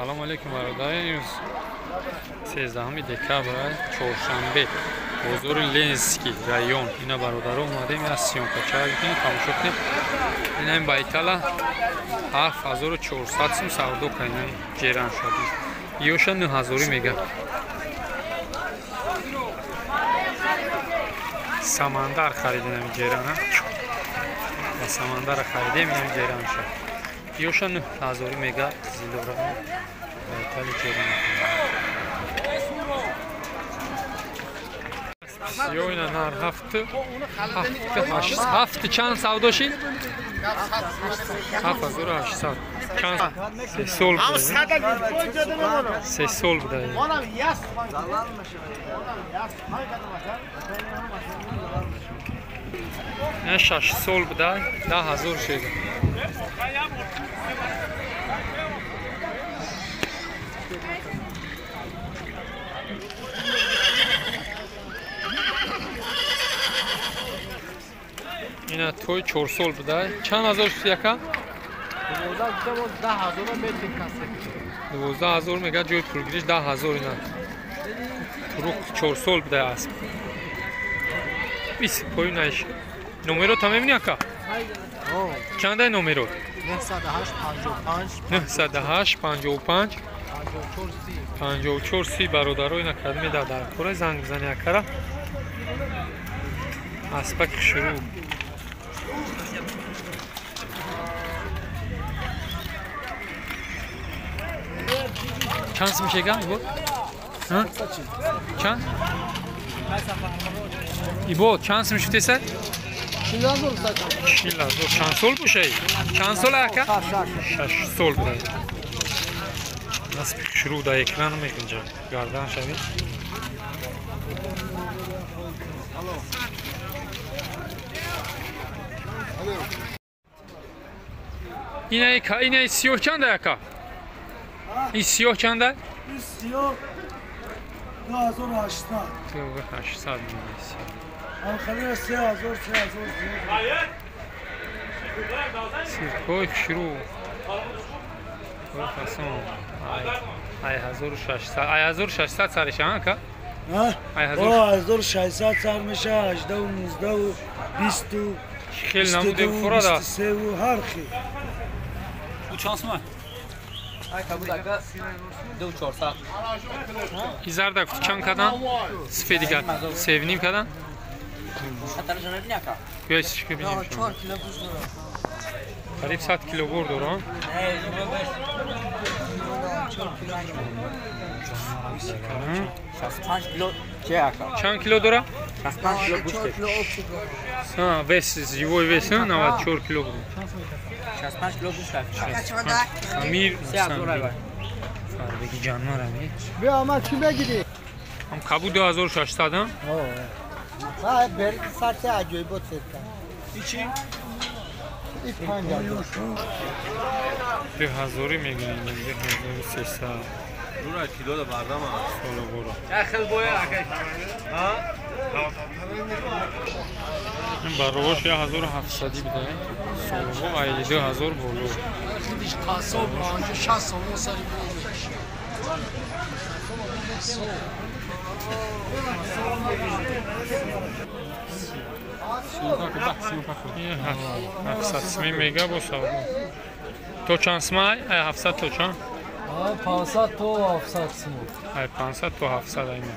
Салом алейкум, бародари. Имрӯз 13 декабр, чоршанбе, бозори Ленинский район. Ина, бародаро, омадем, я съёмка чай бикунем, тамошо кунем. Ина ин байтала 7400 сум савдо кардем, ҷеран шуд. Ёша 9000 мега. Самандар харидем ҷерана. Ва самандара харидем, ин ҷеран шуд. Ёша 9000 мега зилора. Байтали ҷерана. Сиёина нар ҳафт ҳашт ҳафт чанд савдо шид? 7800. Чанд 3 сол буда? 3 сол буда. На 6 сол буда, 10,000 шеда. Ина той 4 сол буда. Чанд ҳазор шуд, яка? 12,000 мега, ҷои пулгириш 10,000. Ина туруқ 4 сол буда асп. Бис поюнаш. Номеро та мебини, ака? Чандай номеро? 908 55 54 30. Бародаро, ина кадме дар кора занг бизани акара. Аспаки хушрӯ. Чанд сум шега ибо? Чанд? Ибо чанд сум шудеса? 40,000. Чанд сол бошай? Чанд сол, ака? 6 сол буда. Аспи хушрӯ дар экран мегунҷа. Гардан шавед. Ина сиёҳ чанда, ака? Ин сиёҳ чанда? Ин сиёҳ 2800. 2800. Ҳамхалира 3000, 3000. Сиркои хушрӯ. Ай 1600, ай 1600 сариша, ака? Ай 1600 сар меша, 18, 19, 20. Хел намуде фурада. 23 ҳар хел. У чанд сум? Ай кабуд, ака, 2400. Изарда чанд кадан? Сифедига севним кадан? Хатарша мебини, ака? Биёй, сишка бинем. 4 кило гӯшт дорад. Қариб 100 кило гор дорам. 65 кило че, ака? Чанд кило дора? 65 кило гӯшт. 4 кило об шуд. Вес, живой вес 94 кило. 65 кило гӯшт. Амир. 3000 ай. Фарбеги ҷанвар ами. Биё, ама чӣ бегирӣ? Ҳам кабу 2600, ам? Ҳа, бер сарти аҷоибот серка. Ичи? И 5000. 2000 мегирем, 2300. Рура кило да бардама. Соло буро. Хел боя, ака. Ҳа? Ин баровош 1700 буда. Солово ай 2000 боло. Хидиш қассоб анҷо 60 сомон сари бо. 700 сми мега бо савдо. То чанд сма? Ай 700 то чанд? 500 то 700 сум. Ай 500 то 700 айма.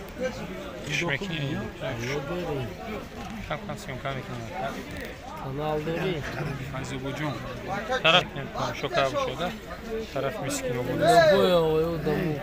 Иш мекунӣ? Кам кам съёмка мекунам. Канал дорӣ? Файзобоҷон. Тараф тамошо карда бошед, тараф мискино буд. Любой овоё даму.